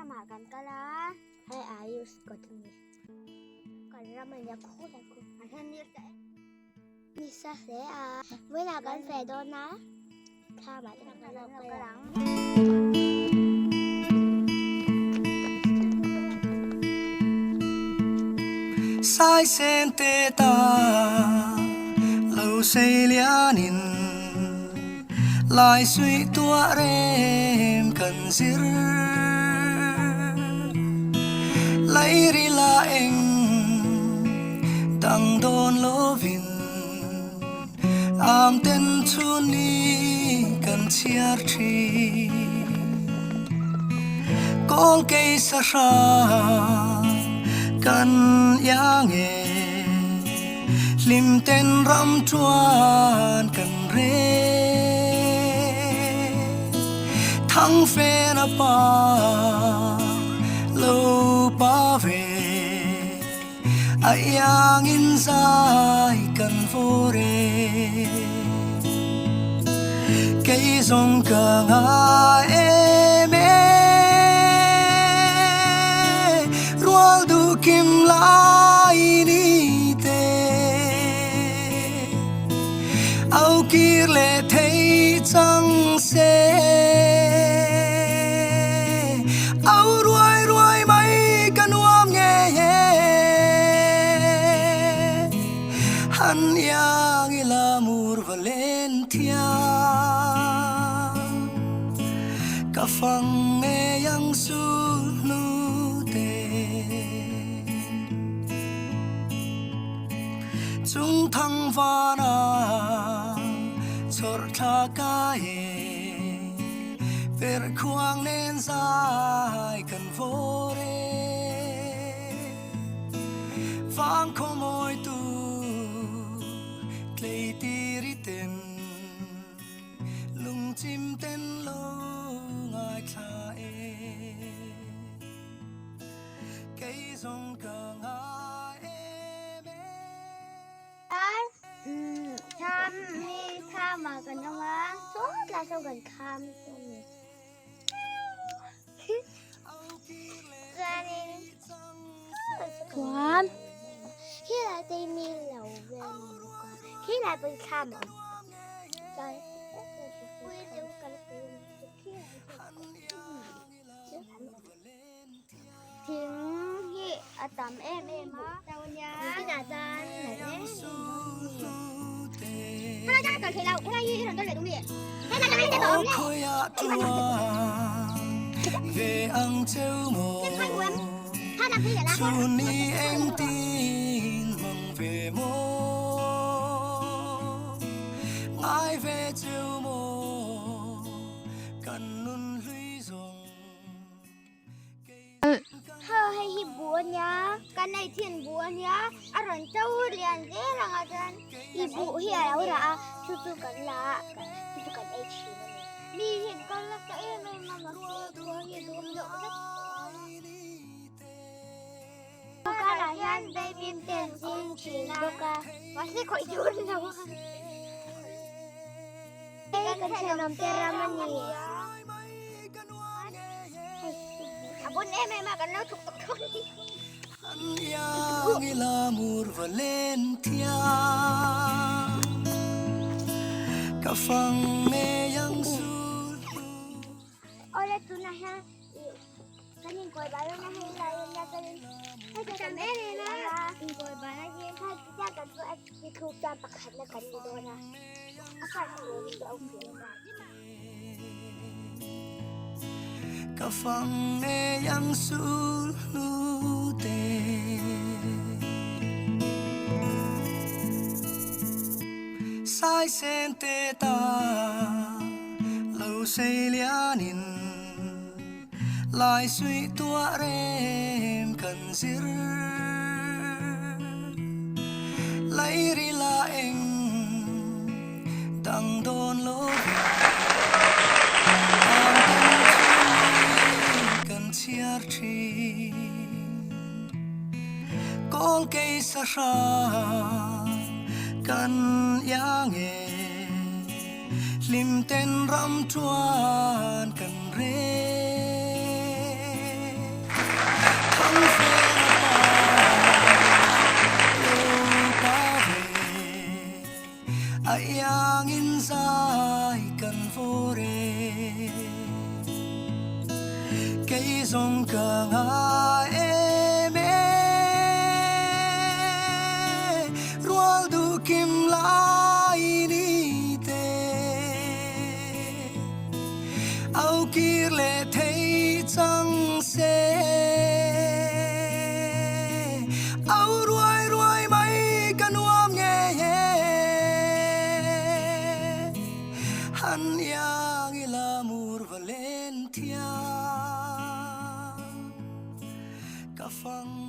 Ramah kan kal a, hei Ayush kawt a ni. Kan ram a nia khawlai khu a hian ni ta em nisa hle a, vawiinah kan feh dawn a, thlamah te kan lo kal ang. Sai sen te ta lo sei lianin Lai suih tuah rem kan zir Lai ril a eng dang dawn lovin Am ten chhun ni kan chhiar thin Kawl kei sahra kan iang e. Hlim ten ram chuan kan re Thang fen a pa lo pa ve A iang in zai kan vawr e Kei zawng ka ngai em e Rual duh kim lai ni te Au kir leh thei chang se Au ruai ruai mai ka nuam ngei e Han iang ila mur va len thiang Ka fang ngei ang sul hnu te. Chung thang vana chawrh thla kai e, Per khuang nen zai kan vawr e. Vang khaw mawi tu tlei tir i ten. Lungchim ten lo ngaithla e. Kei zawng ka ngai em e. Tham hi tham ah kan awm a, sawt lai sawn kan kham chu a ni. Chuanin chuan khilai te hi mi lo vel a ni bawk a, khilai pawh hi thlam a awm. Chuan Thing hi a tam em em a kinah chuan Hau hei hi buh a nia, kan ei thin buh a nia, a rawn to lian zel ang a chuan i buh hi a lo rah a, chu chu kan la a, chu chu kan ei thin a ni. Mi hi an kal nasa em em a mahse khua hi a dum deuh vek tawh a. Karah hian baby te an zing thin bawk a, mahse khawih tur a ni lo a. Hei kan thenawm te ram a ni. A bun em em a kan lo thuk tuk thuk ni. An iang ila mur va len thiang ka fang ngei ang sul hnu. Awle tunah hian kan inkawi bai dawn a hei lai ania chuanin hei ka tam em em a inkawi bai na hi hei tiang kan chu a ti thluk chuan pakhatna kan ni dawn a a first tur hi chu a awm ve lo. Ka fang ngei ang sul hnu te. Sai sen te ta lo sei lianin Lai suih tuah rem kan zir Lai ril a eng dang dawn lovin Ang ten chhungin kan chhiar thin Kawl kei sahra kan iang e. Hlim ten ram chuan kan rel. Thangfela pa lo pa ve a iangin zai kan vawr e. Kei zawng ka ngai em e, rual duh kim lai ni te. Au kir leh thei chang se, au ruai ruai mai ka nuam ngei e. Han iang ila mur va len thiang ka fang.